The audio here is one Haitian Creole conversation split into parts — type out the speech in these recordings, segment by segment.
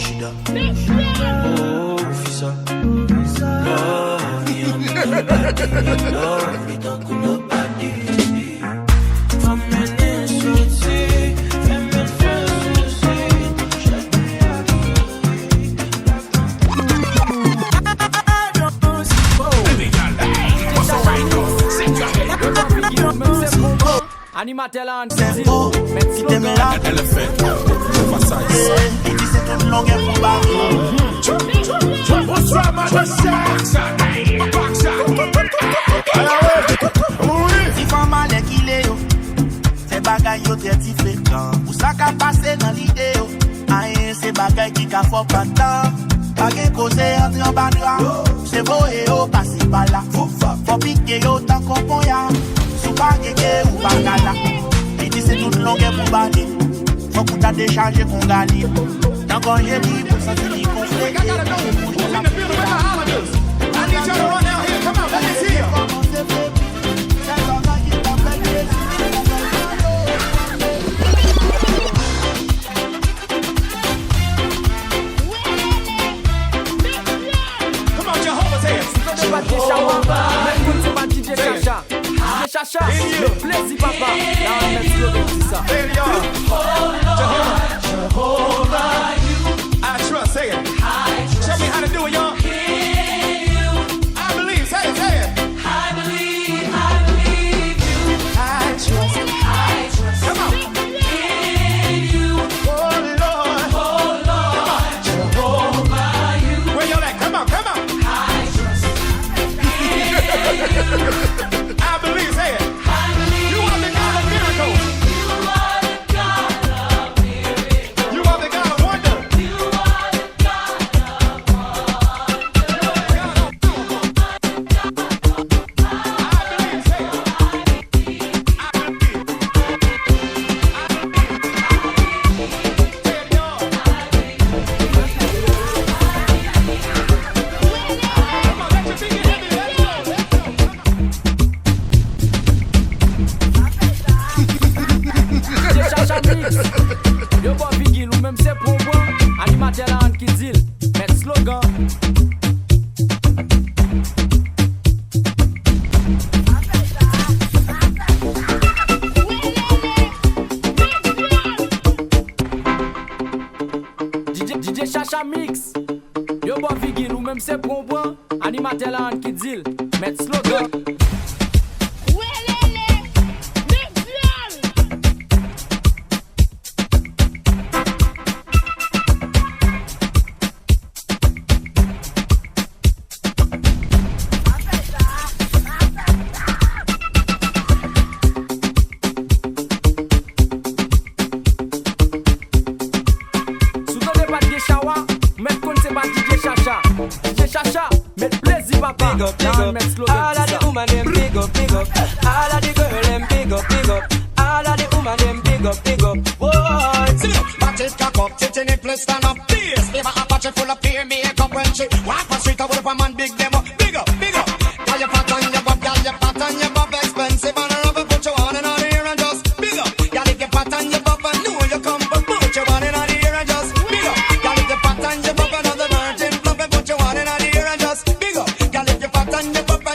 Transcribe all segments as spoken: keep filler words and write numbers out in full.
Rashida. Oh, fisa. Love me, I'm nobody. Love me, tankou nobody. Fè m mennen soti, fè m mennen fè soti. Animatè la ann sezi, mèt slogan. L F L, Nova Size. Li di se tout longè pou bari. Bonswa, madanm. Ti fanm alèkile yo. Fè bagay yo trè diferan. Pou sa k ap pase nan lide yo. Ayen se bagay ki ka fè w pantan. Pa gen koze antre anba dra. Se voye yo pase pa la. Fò pike yo tankou ponya. Si w pa gen ke ou pa ka la. Li di se tout longè pou bali. Fòk ou ta dechaje kongali. Nan gòje li pou santi li gonfle. I need y'all to run out here. Come on, let me see you. Come on, Jehovah's hands. Si w tande pa t gen chawa, mèt konn se pa D J Chacha. D J Chacha, le plezi papa. La, mèt slogan di sa. Say it, y'all. Jehovah. I trust. Say it. Show me how to do it, y'all. I believe. Say it, say it. I believe, I believe you. I trust, I trust, come on, in you. Oh Lord, oh Lord, Jehovah, you. Where y'all at? Come on, come on. I trust in you. I believe, say it. I believe, you are the God of miracles. You are the God of miracles. You are the God of wonder. You are the D J Chacha Mix. Yo ba w vigil, ou menm se pran w pran. Animatè la ann ki di l. Mèt slogan. D J, D J Chacha Mix. Yo ba w vigil, ou menm se pran w pran. Animatè la ann ki di l. Mèt slogan. Welele, big viol. Si w tande pa t gen chawa, mèt konn se pa D J Chacha. D J Chacha, met plezi papa. Big up, big up. All of the woman dem, big up, big up. All of the girl dem, big up, big up. All of the woman dem, big up, big up. Whoa. Sit up, back it cock up, titty nipple stand up. Bass, never a patch full of peer makeup when she walk on street, I would up a man big dem up. Big up, big up. Girl, you fat and you buff, girl, you fat and you buff, expensive and rough. Put your hand in the air and just big up. Girl, if you fat and you buff, I know you come, but put your hand in the air and just big up. Girl, if you fat and you buff, another virgin fluff, put your hand in the air and just big up. Girl, if you fat and you buff, I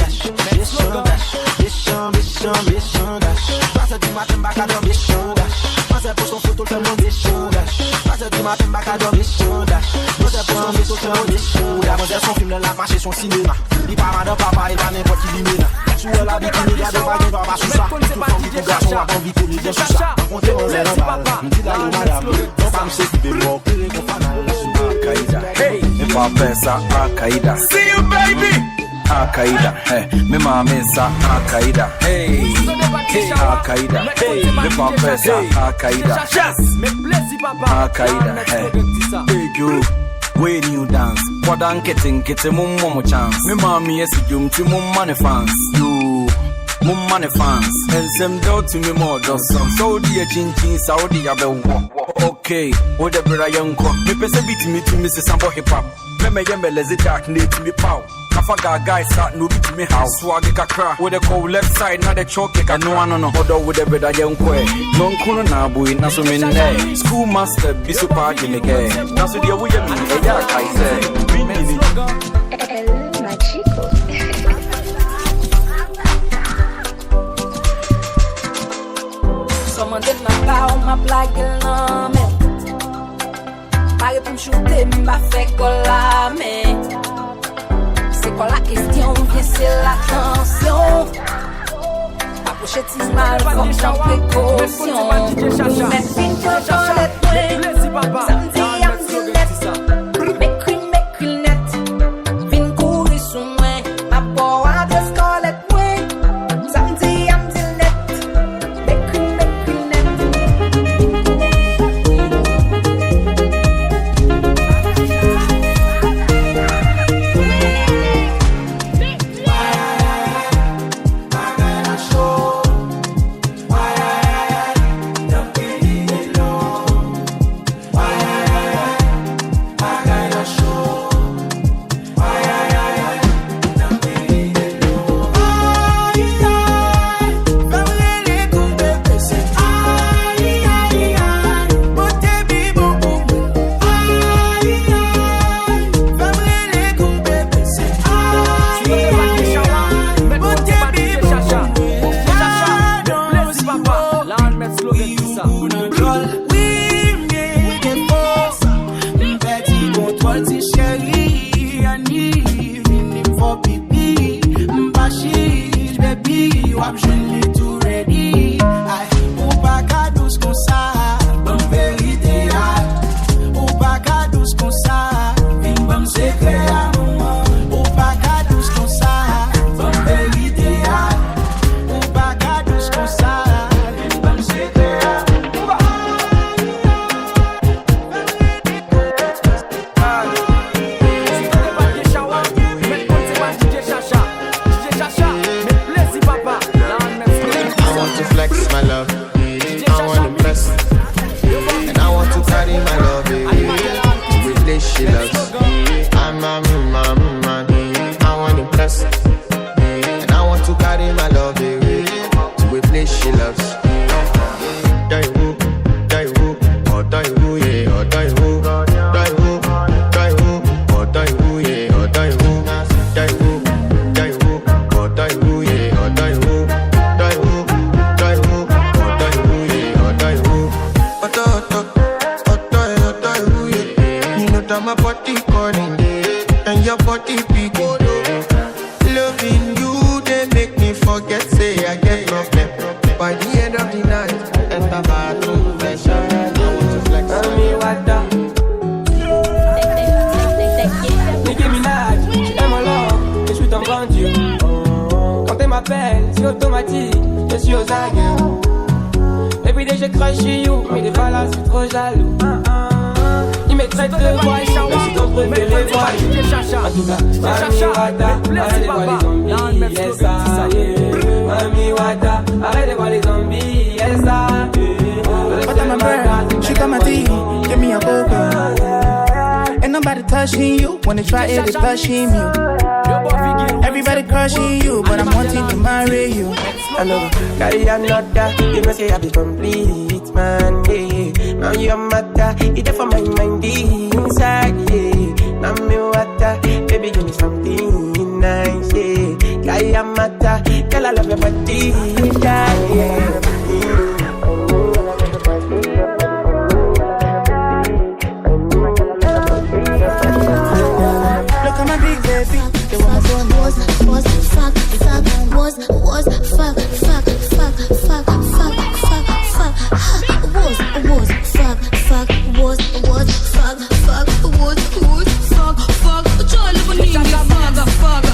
dash, mechan dash, mechan, mechan, mechan dash. Twa zè di maten m pa ka dòmi, mechan dash. Manzè poste yon foto l fè m yon mechan dash. Twa zè di maten m pa ka dòmi, mechan dash. Manzè poste yon foto l fè m yon mechan dash. Manzè se yon fim lè l ap mache se yon sinema. Li pa madan papa, e pa nenpòt ki limena. Si w wè l a bikini, gade w pa gen dwa pa sou sa. Tout fanm ki pou gason w ap anvi kole byen sou sa. Rankontre manzè nan bal, m di la yo madam. Non pa m se ki be mò, klere kon fanal sou Al-Qaïda. Hey! E pa pè sa Al-Qaïda. See you, baby! Akaida, eh, men manmi sa Akaida, hey, hey, Akaida, hey, men papa sa Akaida, Akaida, eh, hey, yo, when you dance, kwada nkete nkete mum mum chance, men manmi esi jum ti mum money fans, yo, mum money fans, and same doubt to me more, just some Saudi a chin chin, Saudi a be wo, okay, whatever I am, me pese beat me to me se sambo hip hop. Meme yembe lezi dark ni timi paw. Kafaga guy sa nou bi timi house. Swag kakra. With the cold left side na the choke ka nou ano no. Odo with the brother young kwe. Non kuno na bui na suminde. School master bisu pa jimi ke. Na su dia wuye mi e ya kaise. Bin mini. El Magico. Sa w mande m nan ba w, m ap lage l nan men. Pare pou m choute, m pa fè gòl la, men se kòl la kesyon oubyen se latansyon. Pa pwoche ti mal, fò m pran prekosyon. Mèt vin pran kòlèt mwen, sa m di a m di l nèt. Mekri, mekri l nèt. Vin kouri sou mwen, m ap ba w adrès kòlèt mwen. Sa m di a m di l nèt. Mekri, mekri l nèt. Wi, m gen defo sa. M pèdi kontwòl ti cheri. Annie, vini m fè w pipi. M pa chich, baby, w ap jwenn li tou ready. Ay, ou pa ka dous konsa, ban m verite a. Ou pa ka dous konsa, vin ban m sekrè a, manman. Ou pa ka dous konsa, ban m verite a. Ou pa ka dous konsa, vin ban m sekrè a. I want to flex my love. I want to impress. And I want to carry my love away to a place she loves. I'm a man, man, man. I want to impress. And I want to carry my love away to a place she loves. Ọ̀dọ̀ ìwọ, ọ̀dọ̀ ìwọ, ọ̀dọ̀ ìwọ, yeah, ọ̀dọ̀ ìwọ, ọ̀dọ̀ ìwọ, ọ̀dọ̀ ìwọ, ọ̀dọ̀ ìwọ, yeah, ọ̀dọ̀ ìwọ, ọ̀dọ̀ ìwọ, ọ̀dọ̀ ìwọ, yeah, ọ̀dọ̀ ìwọ, ọ̀dọ̀ ìwọ, ọ̀dọ̀ ìwọ, ọ̀dọ̀ ìwọ, yeah, ọ̀dọ̀ ìwọ. Ọ̀dọ̀, ọ̀dọ̀, ọ̀dọ̀, ọ̀dọ̀ ìwọ, yeah. You know that my body calling, yeah. And your body beating, yeah. Loving you, they make me forget, say I get problem. By the end of the night, enter bathroom, flesh and I want to flex. Mami wata. Nicki Minaj, j'aime en l'or, je suis ton bandit. Quand elle m'appelle, c'est automatique, je suis aux aguets. Every day je crush sur you, mais des fois là, je suis trop jaloux. Ils me traitent de voyou, mais je suis ton préféré voyou. En tout cas, Mami wata, arrête de voir les zombies, laisse ça, yeah. Mami wata, arrête de voir les zombies, laisse ça, yeah. But I'm a bird, she come and tea, give me a cocoa. Ain't nobody touching you, wanna try it, they pushing you. Everybody crushing you, but I'm wanting to marry you. I know, carry another, you know say I be complete. Man, yeah. Now your matter, it dey for my mind, the inside, yeah. Now me water, baby, give me something nice, yeah. Kaya mata, girl, I love your body, yeah, yeah. Look at my big baby, they want my phone. Was, was, fuck, fuck, was, was, fuck, fuck, fuck, fuck, fuck, fuck, fuck, fuck, ha, was, was, fuck, fuck, was, was, fuck, fuck, was, was, fuck, fuck, jolly bonita, fuck, fuck.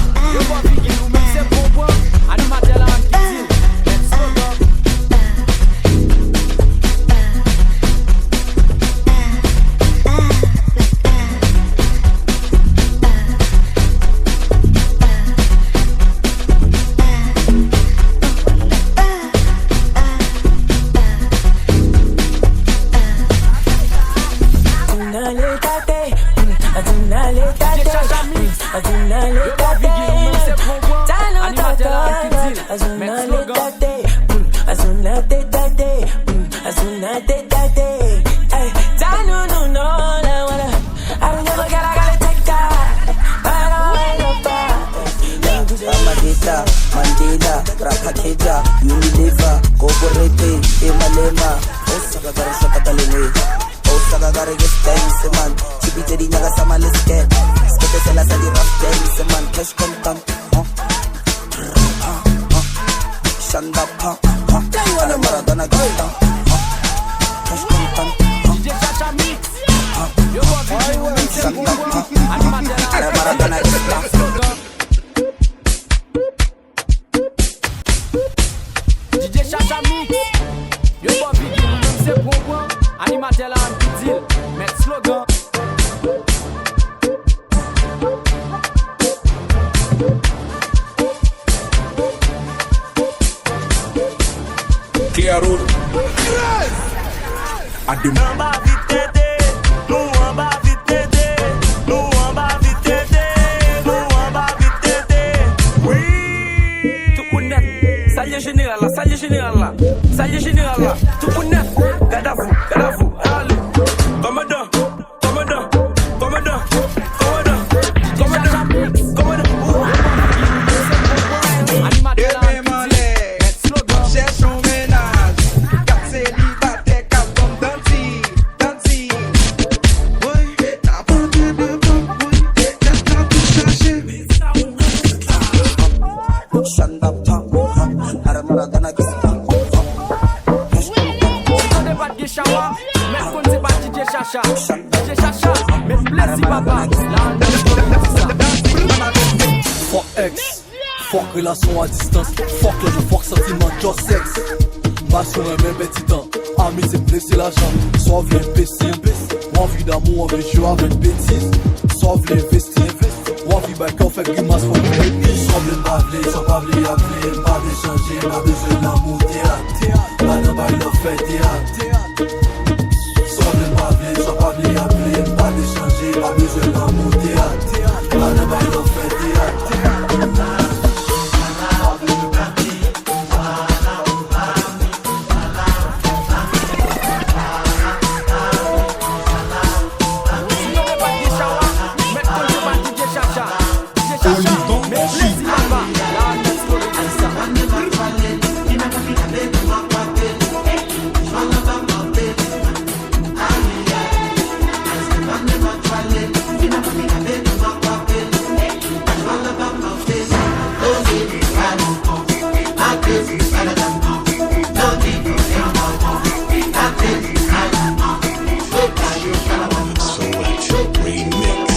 Mèt slogan. Ey, ta nou nou non la wala. I don't ever gotta, gotta take that. I don't ever. Ramadita, Mandida, Rapakeja, Unilever, Koborete, Emalema. Osaka gara shaka dalene. Osaka gara get thanks man. Chipite di nyaga sama let's get. Skete sela sa di rough thanks man. Cash content. Shanda pa. Maradona get down. Cash content. D J Chacha Mix. Yo, bon, vini, nou menm se bon, bon. Animatè la. Maradona get down. D J Chacha Mix. Yo, bon, vini, nou menm se bon, bon. Animatè la, an ki di l. Mèt slogan. Claro. Adem. Anba vit tete, nou anba vit tete, nou anba vit tete, nou anba vit tete. Wi. Tout moun nèt. Salye jeneral la, salye jeneral la, salye jeneral la. Tout moun nèt. Gadavou, gadavou, ale. Kòmandan. Kòmandan, kòmandan, kòmandan, kòmandan, kòmandan. Animatè la, men men anlè, m ap chèche yon mennaj. Kat selibatè k ap ban m danti, danti. Woy, n ap antre nan kòk, woy, tèt la pou chache. Shanda pa, ara mara gana kista. Si tande pa t gen chawa, mèt konn se pa D J Chacha. D J Chacha, met plezi papa. La, nou di sa. Fòk èks, fòk relasyon a distans, fòk love, fòk santiman, just sèks. Mas ou renmen pèdi tan, ami se plezi lajan. Sa w vle enbesil, w anvi damou, w anvi jwe avèk betiz. Sa w vle envesti, envesti. W anvi bay kè w fè grimas fò w mete. Sa w vle m pa vle, sa w pa vle ap vle, m pa vle chanje, m pa bezwen lanmou teyat. M pa nan bay love fè teyat. Sa w vle m pa vle, sa w pa vle ap vle, m pa vle chanje, m pa bezwen lanmou teyat. M pa nan bay love fè teyat. Si nou pa gen chawa, mèt konn se pa D J Chacha. D J Chacha, met plezi papa. La, mèt slogan di sa. Selection Remix.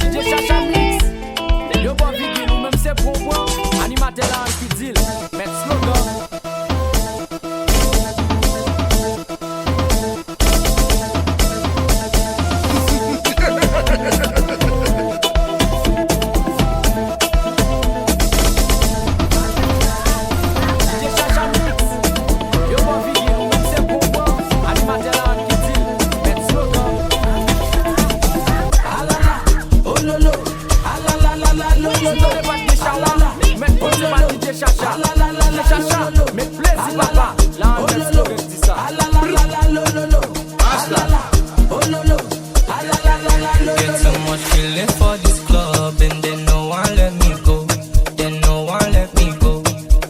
D J Chacha Mix. Yo, bon, Vigil, ou menm se bon, bon. Animatè la, an ki di l. Mèt slogan. Met plezi, papa. La, an mèt slogan. Di sa. Asla. Get so much feeling for this club and they no one let me go. They no one let me go.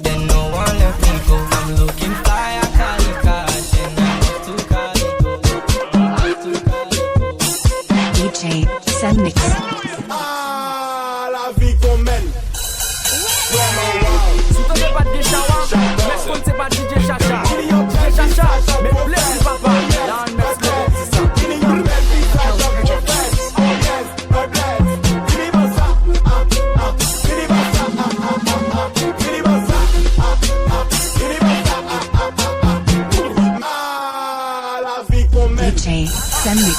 They no one let me go. I'm looking fly, I carry cash and I love to carry go. I love to carry go. D J Sam Mix. Ah, la vie qu'on mène. Si w tande pa t gen chawa, mèt konn se pa D J Chacha. D J Chacha, met plezi papa. La, an mèt slogan di sa. D J Sam Mix.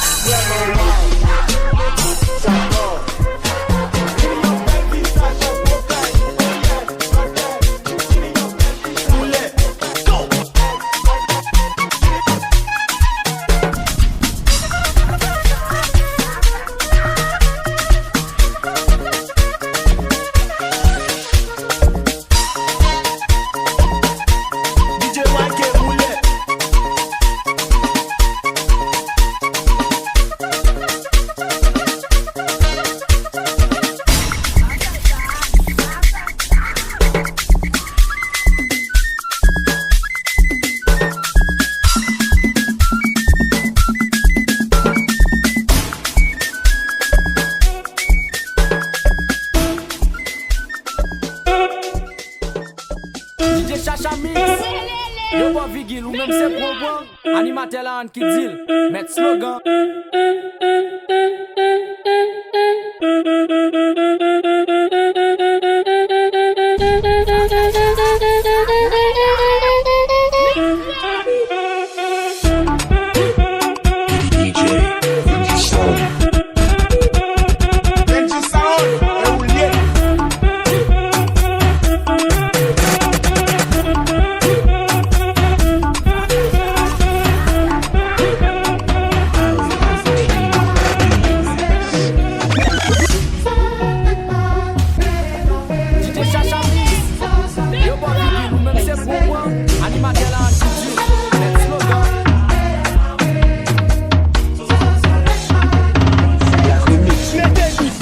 Vigil, ou menm se pwopwòp. Animatè la ann ki di l. Mèt slogan. D J Benji Sound. Benji Sound, e ou l ye. D J Chacha Mix. Yo, Bobby Bill, ou menm se pwopwòp. Animatè la ann ki di l. Mèt slogan. Remix. Mete bit.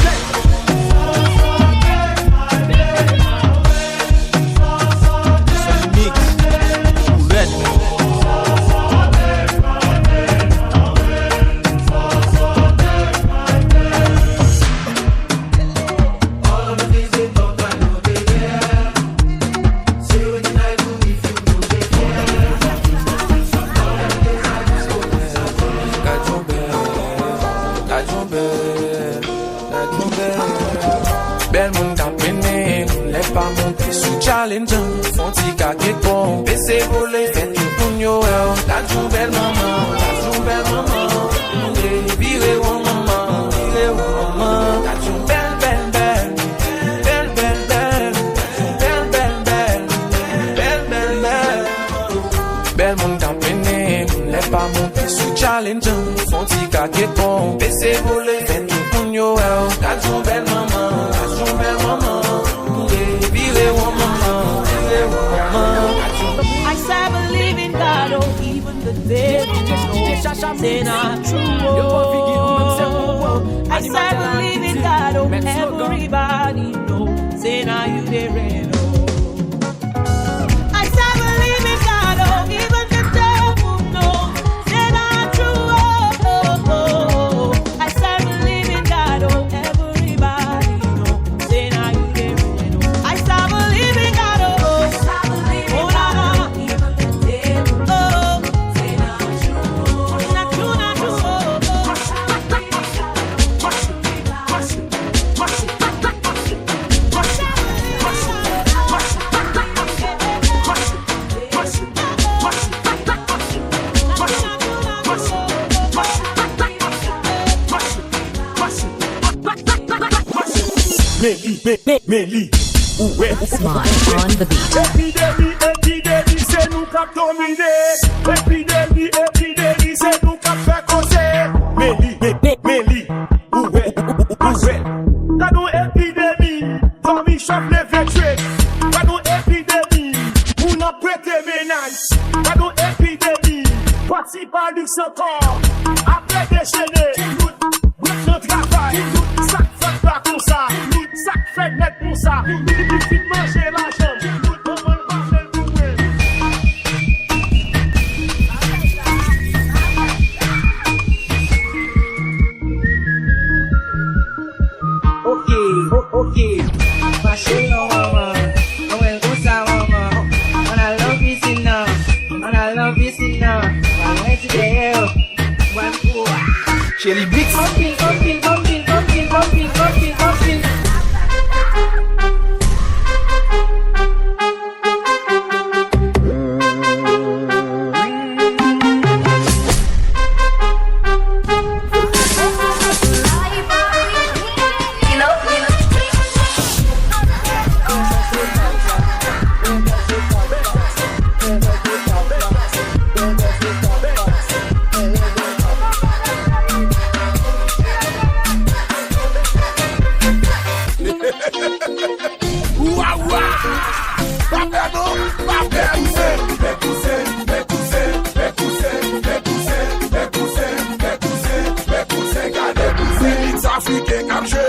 Mix. Red. Bèl moun k ap mennen, lè pa monte sou challenge, fon ti kake kon, pese vole, fè tout moun yo wè w. Gad yon bèl manman, gad yon bèl manman, vire won manman, vire won manman, gad yon bèl, bèl, bèl, bèl, bèl, bèl, bèl, bèl, bèl, bèl, bèl, bèl. Bèl moun k ap mennen, lè pa monte sou challenge, fon ti kake kon, pese vole, fè tout moun yo wè w. Gad yon bèl manman, gad yon bèl manman, vire won manman, vire won manman, gad yon I serve a living God, oh, even the devil knows. Say not true, oh. I serve a living God, oh, everybody know. Say now you dey reign, oh. I serve a living God, oh, even the devil know. Say na true, oh, oh, oh, oh. I serve a living God, oh, everybody know. Say na you dey reign, oh. I serve a living God, oh, oh. Oh, na, na. Oh, na true, na true, oh, oh. Men li, men, men, men li. Ou wè. Smart on the beat. Epidemi, epidemi, se nou k ap domine. Epidemi, epidemi, se nou k ap fè koze. Men li, men, men, men li. Ou wè, ou, ou, ou, ou wè. Gad yon epidemi, fanmi chòf leve tchwe. Gad yon epidemi, moun ap pete mennaj. Gad yon epidemi, pati pa liks ankò. Apre dechene, brèk nan travay. Sa k fèt la konsa, sa k fèt nèt konsa. Li, li fin manje lajan, manman l pa fè l pou mwen. Ok, o-, ok. Mache non manman, mwen konsa manman. Ann al nan pisin nan, ann al nan pisin nan. Mwen ti dèyè yo, mwen pou. Shelly Beats. Konpil, konpil, konpil. Wa, wa! Pa pè non, pa pè. Pouse, pouse, pouse, pouse, pouse, pouse, pouse, pouse, gade pouse. Remix afriken k ap jwe,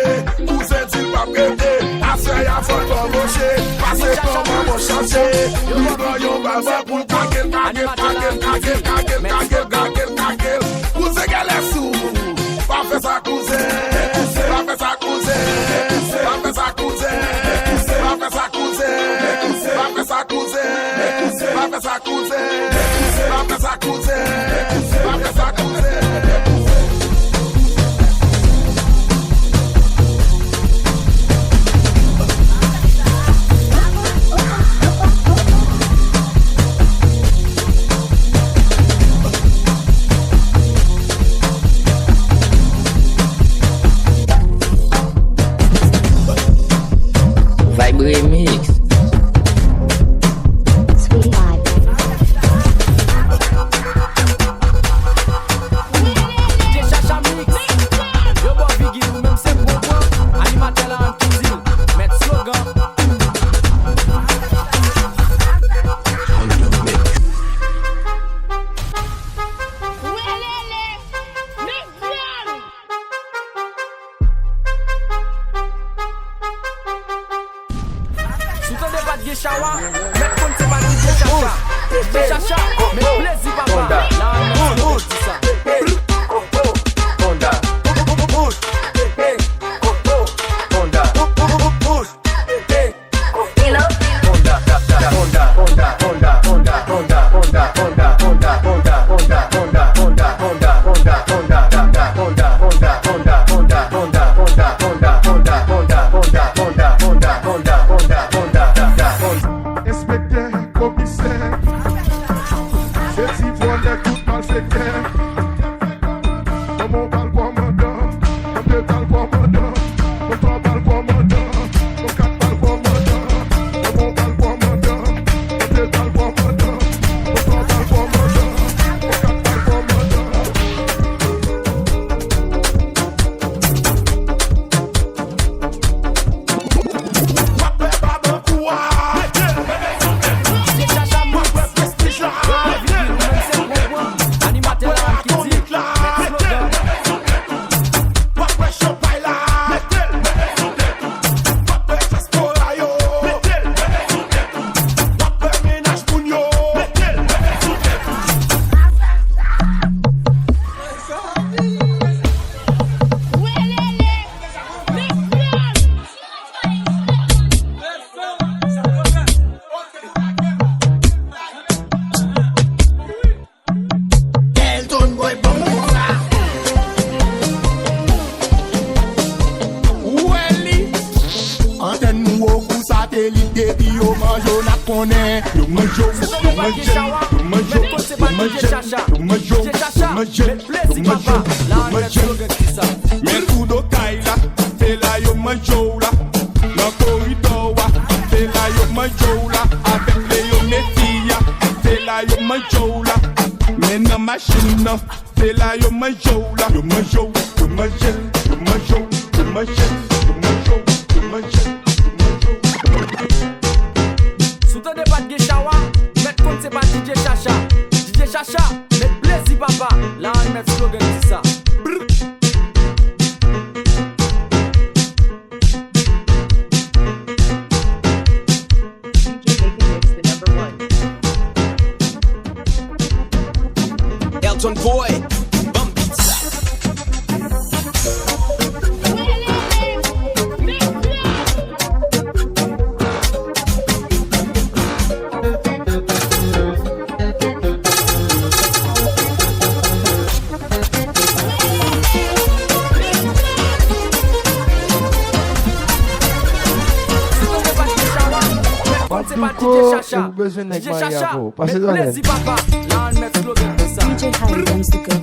kouzen di l p ap rete. Aswè a fò l anboche, pase kòman bon chanje. Li pran yon bal bò pou l kake l, kake l, kake l, kake l, kake l, kake l, kake l, kake l. Kouzen genlè sou, pa fè sa kouzen, pa fè sa kouzen, pa fè sa kouzen, pa fè sa kouzen, pa fè sa kouzen, pa fè sa kouzen. Chawa, mèt konn se pa D J Chacha. D J Chacha, met plezi papa. La, la, la, la, la, la, la. Enspektè, komisè, se ti vòlè tout malfektè. Kòman w pral kòmandan, kòm de pral kòmandan, kòm twa pral kòmandan, kòm kat pral kòmandan, kòman w pral kòmandan, kòm de pral kòmandan, kòm twa pral kòmandan, kòm kat pral kòmandan. W ap pè pa ban kou a. Mete l, mete l sou tèt. W ap wè prestij la. Animatè la ki di, mèt slogan. W ap wè chanpay la. Mete l, mete l sou tèt. W ap wè dyaspora yo. Mete l, mete l sou tèt. W ap wè mennaj moun yo. Mete l, mete l sou tèt. Elton Boy, bon sa. Ou wè li? Antèn nou wo kou satelit, depi yo manje w n ap konnen. Yo manje w, yo manje l, yo manje w, yo manje l, yo manje w, yo manje l, yo manje l, yo manje l. Men kou do kay la, se la yo manje w la. Nan koridò a, se la yo manje w la. Avèk Leonetti a, se la yo manje w la. Men nan machin nan, se la yo manje w la. Yo manje w, yo manje l, yo manje w, yo manje l, yo manje w, yo manje l, yo manje w. Si w tande pa t gen chawa, mèt konn se pa D J Chacha. D J Chacha, met plezi papa. La a mèt slogan di sa. Brr. D J Making Mix, the number one. Elton Boy, ban m beat sa. Anpil ko, e ou bezwen nèg marye avè w. Pase zanmi. D J Hype, Mister Go.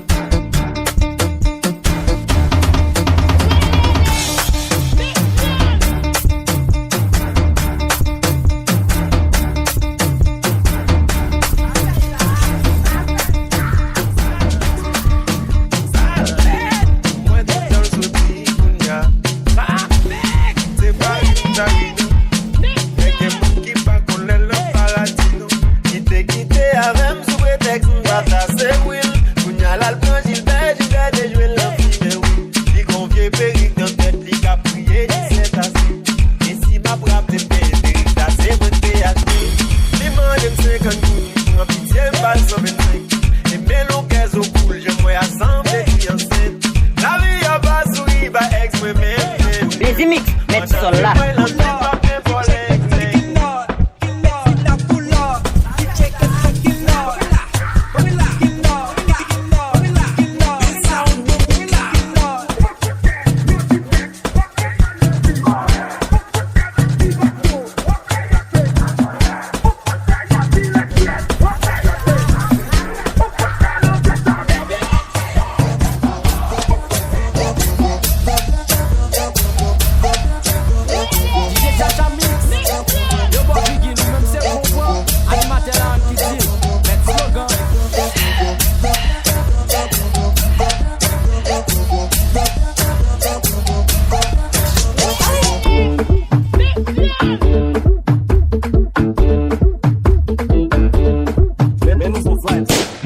Mwen te pran l soti kounya. Se pa yon tari non. Men gen moun ki pa konn lè l nan paradi non. Kite, kite avè m sou pretèks m pa trase bri l. Kounya l al pran Jilbè, Jilbè te jwe l nan fimè wi. Li gon vye perik nan tèt li k ap kriye disèt ase. E si m ap rape m gen perik dase mwen te achte. Li mande m senkant goud, m pran pitye m ba l san vennsenk. E men longè zo koul, jan m wè a sanble fi ansent. Lavi a pa souri bay èks mwen menm, menm. Plezi Mix, mèt sòl la. Mwen nan tèt pa gen pwoblèm.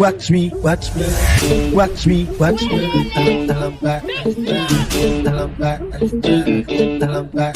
Watch me, watch me, watch me, watch me. Tell 'em back, tell 'em back, tell 'em back.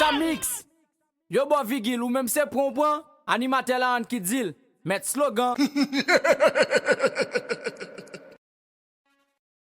Camix. Yo bò Vigil, ou menm se pran w pran. Animatè la ann ki di l. Mèt slogan.